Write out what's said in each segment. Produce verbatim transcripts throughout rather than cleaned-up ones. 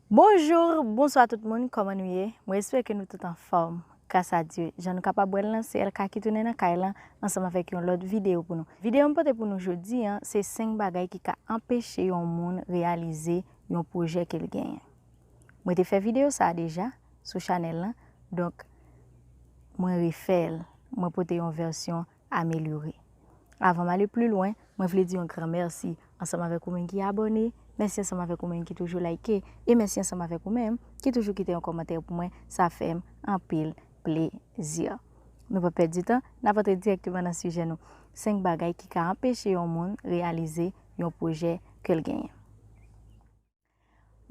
Bonjou, bonswa tout moun, kòman nou ye? Mwen espere ke nou tout anfòm. Gras a Dye, jan nou kapab wè l lan, se L K ki tounen nan kay lan ansanm avèk yon lòt videyo pou nou. Videyo m pote pou nou jodi a, se senk bagay ki ka anpeche yon moun reyalize yon pwojè ke l genyen. Mwen te fè videyo sa a deja sou chanèl lan, donk mwen refè l, mwen pote yon vèsyon amelyore. Avan m ale pli lwen, mwen vle di yon gran mèsi ansanm avèk ou menm ki abòne, mèsi ansanm avèk ou menm ki toujou like, e mèsi ansanm avèk ou menm ki toujou kite yon kòmantè pou mwen, sa fè m anpil plezi. Nou pa pèdi tan, n ap antre dirèkteman nan sijè nou. Senk bagay ki ka anpeche yon moun reyalize yon pwojè ke l genyen.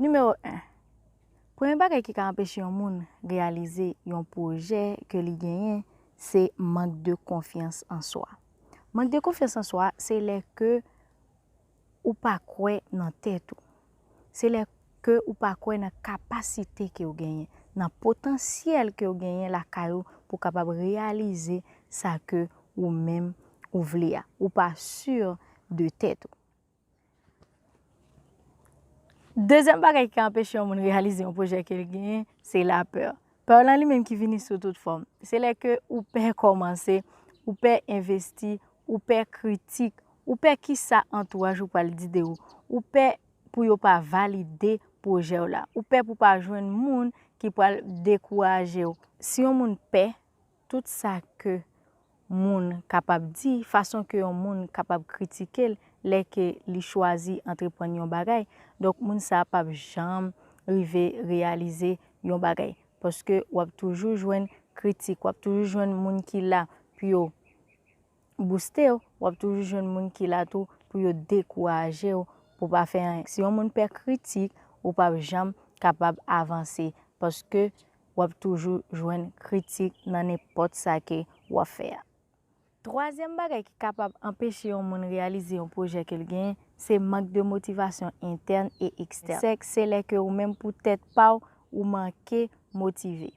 Nimewo en. Premye bagay ki ka anpeche yon moun reyalize yon pwojè ke li genyen, se mank de konfyans an swa. Mank de konfyans an swa, se lè ke ou pa kwè nan tèt ou. Se lè ke ou pa kwè nan kapasite ke w genyen, nan potansyèl ke w genyen lakay ou pou w kapab reyalize sa ke ou menm ou vle a. Ou pa si de tèt ou. Dezyèm bagay ki ka anpeche yon moun reyalize yon pwojè ke l genyen, se lapè. Pè lan li menm ki vini sou tout fòm. Se lè ke ou pè kòmanse, ou pè envesti, ou pè kritik, ou pè kisa antouraj ou pral di de ou, ou pè pou yo pa valide pwojè w la, ou pè pou pa jwenn moun ki pral dekouraje w. Si yon moun pè, tout sa ke moun kapab di, fason ke yon moun kapab kritike l lè ke li chwazi antreprann yon bagay. Donk, moun sa a p ap janm rive reyalize yon bagay. Paske w ap toujou jwenn kritik, w ap toujou jwenn moun ki la pou yo bouste w, w ap toujou jwenn moun ki la tou pou yo dekouraje w pou w pa fè anyen. Si yon moun pè kritik, ou p ap janm kapab avanse, paske w ap toujou jwenn kritik nan nenpòt sa ke w ap fè a. Twazyèm bagay ki kapab anpeche yon moun reyalize yon pwojè ke l genyen, se mank de motivasyon entèn e ekstèn. Se, se lè ke ou menm pou tèt pa w, ou manke motive.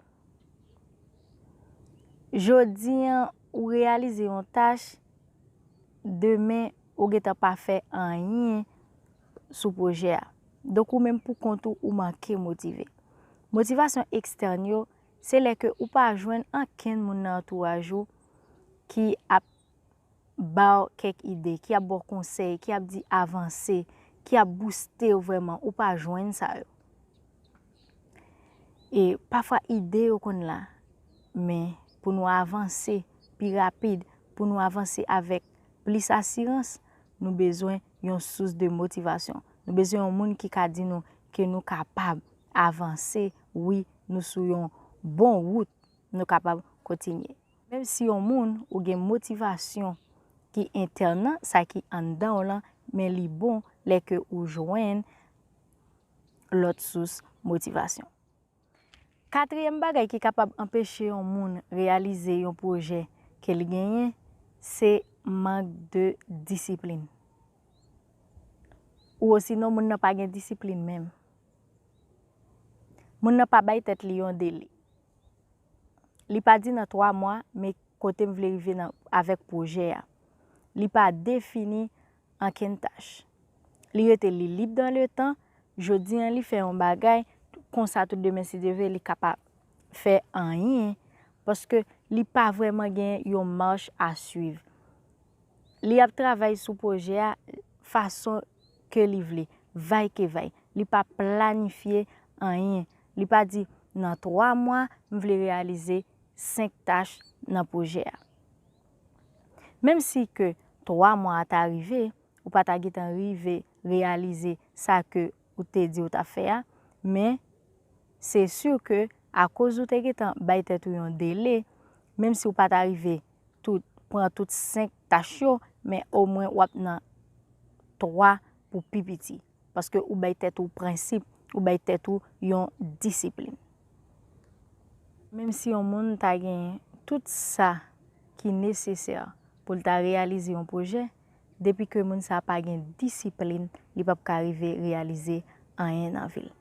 Jodi an, ou reyalize yon tach, demen, ou gentan pa fè anyen sou pwojè a. Donk, ou menm pou kont ou, ou manke motive. Motivasyon ekstèn yo, se lè ke ou pa jwenn ankenn moun nan antouraj ou ki ap ba w kèk ide, ki ap ba w konsèy, ki ap di avanse, ki ap bouste w vrèman, ou pa jwenn sa yo. E pafwa ide yo konn la, men pou nou avanse pi rapid, pou nou avanse avèk plis asirans, nou bezwen yon sous de motivasyon. Nou bezwen yon moun ki ka di nou ke nou kapab avanse, wi, nou sou yon bon wout, nou kapab kontinye. Menm si yon moun ou gen motivasyon ki entènan, sa ki anndan w lan, men li bon lè ke ou jwenn lòt sous motivasyon. Katriyèm bagay ki kapab anpeche yon moun reyalize yon pwojè ke l genyen, se mank de disiplin. Ou osinon moun nan pa gen disiplin menm. Moun nan pa bay tèt li yon dele. Li pa di nan twa mwa, men kote m vle rive nan, avèk pwojè a. Li pa defini ankenn tach. Li rete li lib dan le tan, jodi an li fè yon bagay, konsa tout demen si Dye vle li ka pa fè anyen, paske li pa vrèman gen yon mach a swiv. Li ap travay sou pwojè a fason ke li vle, vay ke vay. Li pa planifye anyen. Li pa di, nan twa mwa, m vle reyalize senk tach nan pwojè a. Menm si ke twa mwa a ta rive, ou pa ta gentan rive reyalize sa ke ou te di ou t ap fè a, men se si ke akoz ou te gentan bay tèt ou yon dele, menm si ou pa ta rive tout, pran tout senk tach yo, men omwen w ap nan twa pou pi piti. Paske ou bay tèt ou prensip, ou bay tèt ou yon disiplin. Menm si yon moun ta gen tout sa ki nesesè pou l ta reyalize yon pwojè, depi ke moun sa a pa gen disiplin, li p ap ka rive reyalize anyen nan vi l.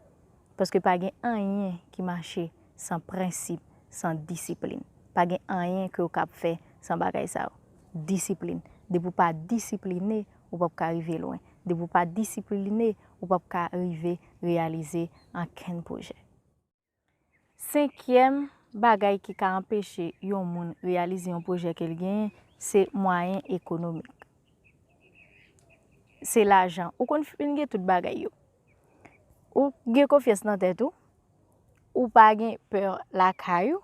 Paske pa gen anyen ki mache san prensip, san disiplin. Pa gen anyen ke w kab fè san bagay sa yo. Disiplin. Depi w pa disipline, ou p ap ka rive lwen. Depi w pa disipline, ou p ap ka rive reyalize ankenn pwojè. Senkyèm bagay ki ka anpeche yon moun reyalize yon pwojè ke l genyen, se mwayen ekonomik. Se lajan. Ou konn fin gen tout bagay yo. Ou gen konfyans nan tèt ou. Ou pa gen pè lakay ou.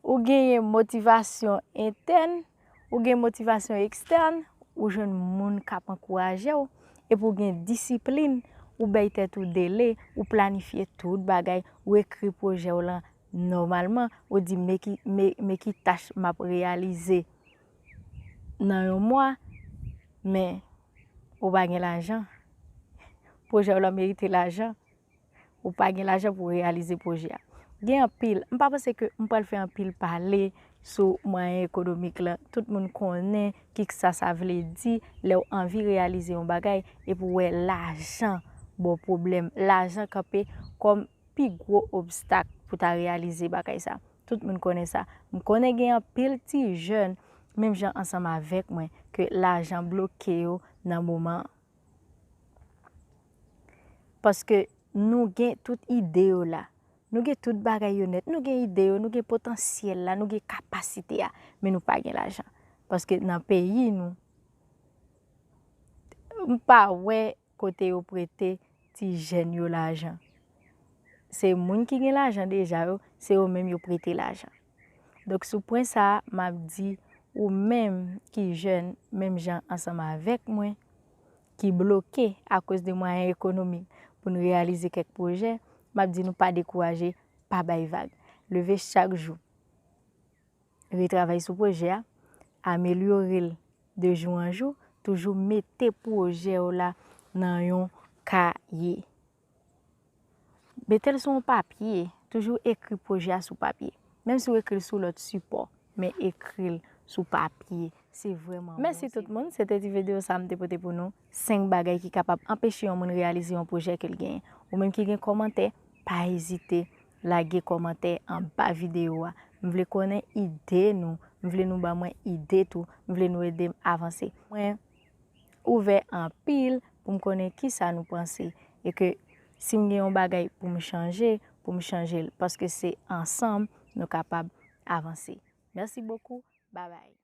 Ou genyen motivasyon entèn, ou gen motivasyon ekstèn, ou jwenn moun k ap ankouraje w, epi w gen disiplin, ou bay tèt ou dele, ou planifye tout bagay, ou ekri pwojè w lan nòmalman, ou di men ki, men, men ki tach m ap reyalize nan yon mwa, men ou pa gen lajan. Pwojè w lan merite lajan. Ou pa gen lajan pou reyalize pwojè a. Gen anpil, m pa panse ke m pral fè anpil pale sou mwayen ekonomik lan. Tout moun konnen ki sa sa vle di lè w anvi reyalize yon bagay epi w wè lajan ba w pwoblèm. Lajan kanpe kòm pi gwo obstak pou ta reyalize bagay sa. Tout moun konnen sa. M konnen gen anpil ti jèn, menm jan ansanm avèk mwen, ke lajan bloke yo nan moman an. Paske nou gen tout ide yo la. Nou gen tout bagay yo nèt. Nou gen ide yo, nou gen potansyèl la, nou gen kapasite a. Men nou pa gen lajan. Paske nan peyi nou, m pa wè kote yo prete ti jèn yo lajan. Se moun ki gen lajan deja yo, se yo menm yo prete lajan. Donk, sou pwen sa a, m ap di ou menm ki jèn, menm jan ansanm avèk mwen, ki bloke akoz de mwayen ekonomik pou n reyalize kèk pwojè, m ap di nou pa dekouraje, pa bay vag. Leve chak jou. Retravay sou pwojè a, amelyore l de jou an jou, toujou mete pwojè w la nan yon kaye. Mete l sou yon papye, toujou ekri pwojè a sou papye. Menm si w ekri l sou lòt sipò, men ekri l sou papye. Se vrèman bon. Mèsi tout moun, se te ti videyo sa a m te pote pou nou. Senk bagay ki kapab anpeche yon moun reyalize yon pwojè ke l genyen. Ou menm ki gen kòmantè, pa ezite lage kòmantè anba videyo a. M vle konnen ide nou, m vle nou ban mwen ide tou, m vle nou ede m avanse. Mwen ouvè anpil pou m konnen kisa nou panse e ke si m gen yon bagay pou m chanje, pou m chanje l, paske se ansanm nou kapab avanse. Merci beaucoup, bye bye.